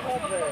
Serial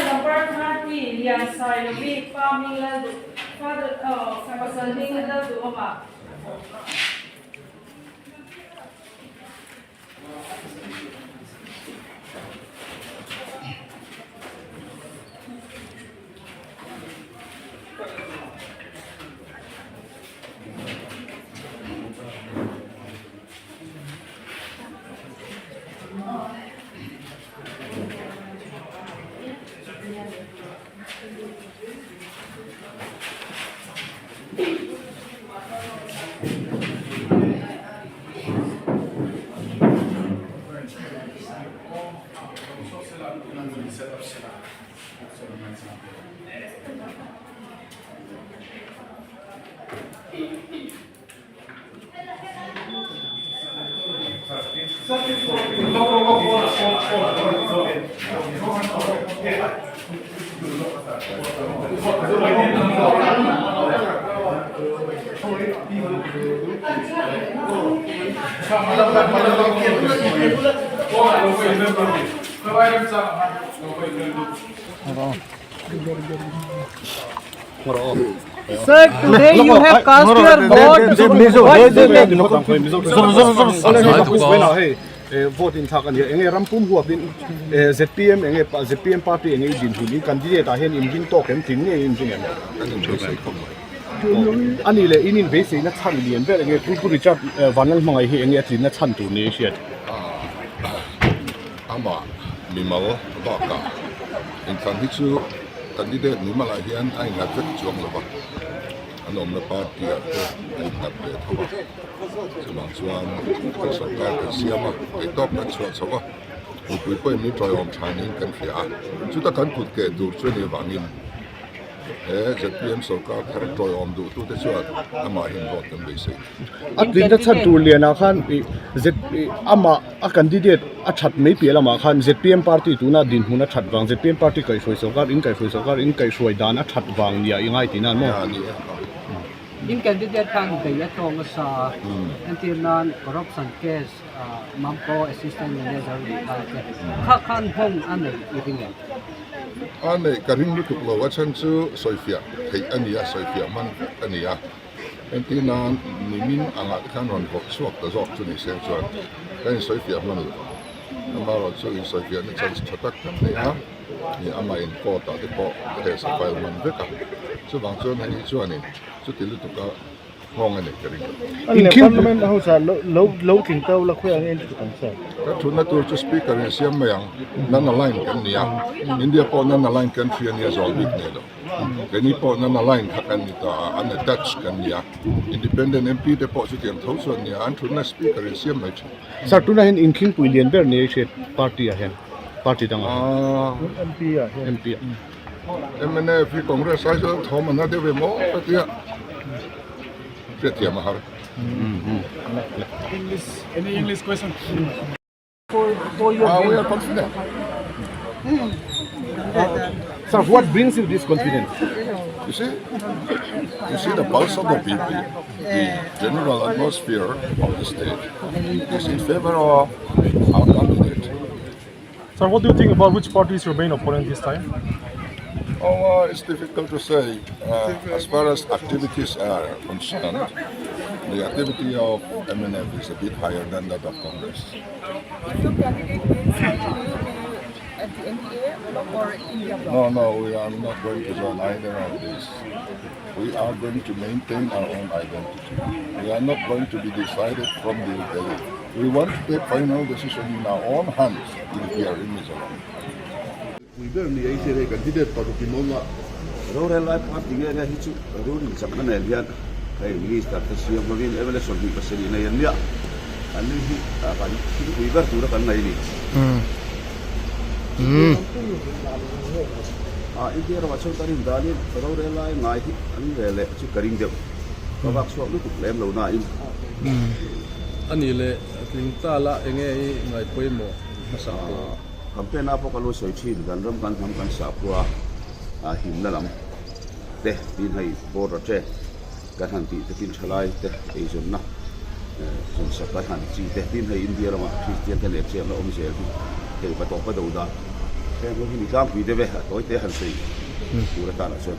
number 30 Liansailovi pa hming lal duh father aw pasal hming lal duhawma. Sir, today you have cast your vote. Vote in thlak a ni a, enge ram pum huap in zpm enge zpm party enge i din hun in candidate ah hian in ring tawk em tling ngei in ring em? Kan in beisei khawp mai. A nih leh in in beiseina chhan lian ber enge Pu Pu Richard Vanlalhmangaih hi enge a tlinna chhan tur ni i hriat? Amah mimal bakah inthlan hi chu candidate mimalah hian a innghat vek chuang lo va, an awmna party ah te a innghat ve tho a. Chuvang chuan kan sorkar kan siam a, theihtawp kan chhuah chho a, mipui pawhin min tawiawm thanin kan hria a, chuta kan kut keh tur chu a nih avangin he zpm sorkar thar tawiawm duhtute chuan amahin vote kan beisei. A tlinna chhan tur lianah khan amah a candidate a that mai piah lamah khan zpm party tuna dinhmun a that vang, zpm party kaihhruai sorkar, in kaihhruai sorkar, in kaihhruai dan a that vang nia i ngai tihna an maw? In candidate khan bei a tawng nasa a, entir nan corruption case Mamco assistant manager nih lai te kha khan hmawng a neih i ring em? A neih ka ring lutuk lo, a chhan chu sawifiah theih a ni a, sawifiah hman vek a ni a, entir nan nimin angah te khan rawn vawk chhuak ta zawk chu ni se chuan ka insawifiah hman lo ang, amaherawhchu insawifiahna chance tha tak kan nei a. Ni amah in court ah te pawh case a file hman vek a, chuvang chuan hei hi chuanin chuti lutuka nghawng a nei ka ring lo. Ani Parliament House ah lo lo tling tau la khawi ang en chu kan sir. Ka thutna tur chu Speaker in a siam mai ang, non-aligned kan ni a, India pawh non-aligned country a nia zawl bik nei lo, keini pawh non-aligned kha kan ni ta a, unattached kan ni a, Independent MP te pawh chutiang tho chu an ni a, an thutna Speaker in siam mai thin. Sir tunah hian inkhingpui lian ber ni a i hriat party ah hian. Party dang ah hian. MP ah hian. MP ah. Mnf hi Congress ai chuan thawm an la deuh em aw ka tia hriatthiam a har. English, any English question? Ah, we are confident. Sir, what brings you this confidence? You see, you see the pulse of the people, the general atmosphere of the state is in favor of our candidate. Sir, what do you think about which party is your main opponent this time? Oh, uh, it's difficult to say. Uh, as far as activities are concerned, the activity of MNF is a bit higher than that of Congress. If your candidate wins, will you be at the NDA bloc or India bloc? No, no, we are not going to join either of these. We are going to maintain our own identity. We are not going to be decided from the Delhi. We want to take final decision in our own hands in here in Mizoram. Pui ber ni ei thei hei candidate paruk in awm a. Rorel lai party nge nge hi chu ruling chakna nen hian hei minister te siam hovin mla 27 nei an nia. An ni hi kan thil pui ber tura kan nei a ni. A India ramah chuan ka rin danin rorel lai ngai hi an ve leh chu ka ring deuh. Ka vak chhuak lutuk lem lo nain. A nih leh tling ta la enge i ngaihpawimawh hmasa tur? Campaign a pawh ka lo sawi thin, kan ram kan hnam kan sahkhua a himna lam te tin hei border te kan han tih te tin thalai te eizawnna zawnsak kan han chi te tin hei India rama Kristian te leh chiahna awm zel hi hei va tawpa do dan heng ho hi ni tlangpui deuh e a tawi te han sawi tur atan ah chuan.